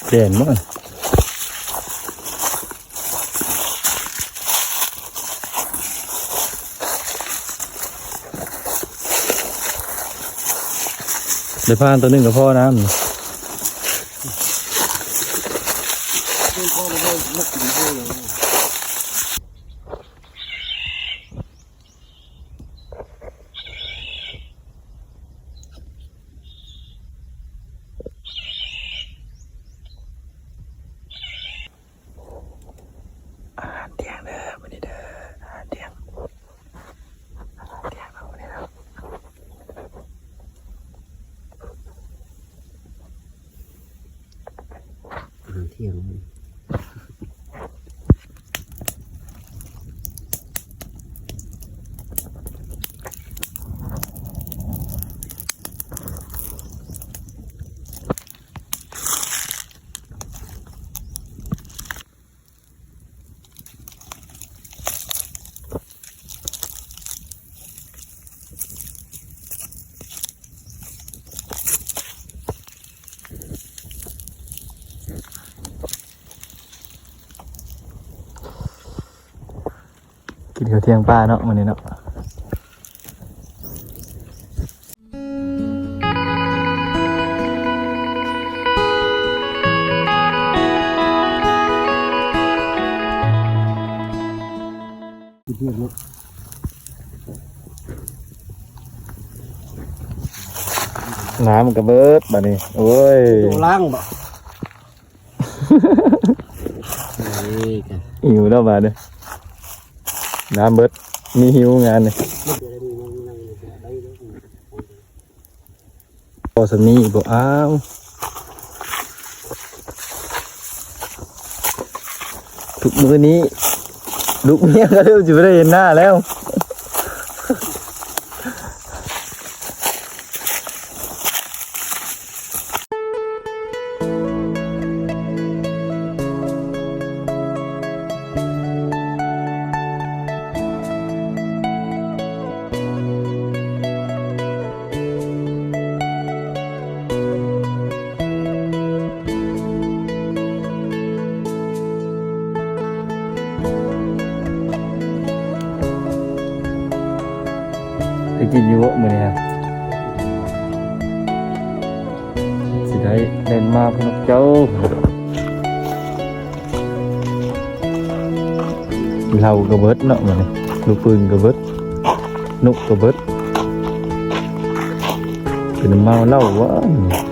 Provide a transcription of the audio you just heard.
ແກ່ນບໍ່? ໄດ້ຜ່ານຕົວໜຶ່ງກໍພໍນ້ຳ. ອາຫານທ່ຽງເດີມື້ນີ້ເດີ ອາຫານທ່ຽງ ອາຫານທ່ຽງເຮົາມື້ນີ້ເນາະ. ອາຫານທ່ຽງ. ກິນເຂົ້າທ່ຽງປ່າເນາະ ມື້ນີ້ເນາະ. ນ້ຳກໍເບິດບາດນີ້ ໂອ້ຍ ໂດລ້າງບໍ່? ຫິວແລ້ວບາດນີ້ ນ້ຳເບິດ ມີຫິວງານນີ້. ພໍສ່ຳນີ້ບໍ່? ອ້າວ ທຸກມື້ນີ້ລູກເມຍກໍເລີ່ມຊິບໍ່ໄດ້ເຫັນໜ້າແລ້ວ. ໄດ້ກິນຢູ່ບໍ່ມື້ນີ້ນະ? ຊິໄດ້ແລ່ນມາເພິ່ນເຈົ້າ. ເຫຼົ້າກໍເບິດເນາະມື້ນີ້ ລູກປືນກໍເບິດ ນົກກໍເບິດ ເປັນເມົາເຫຼົ້າຫວາ?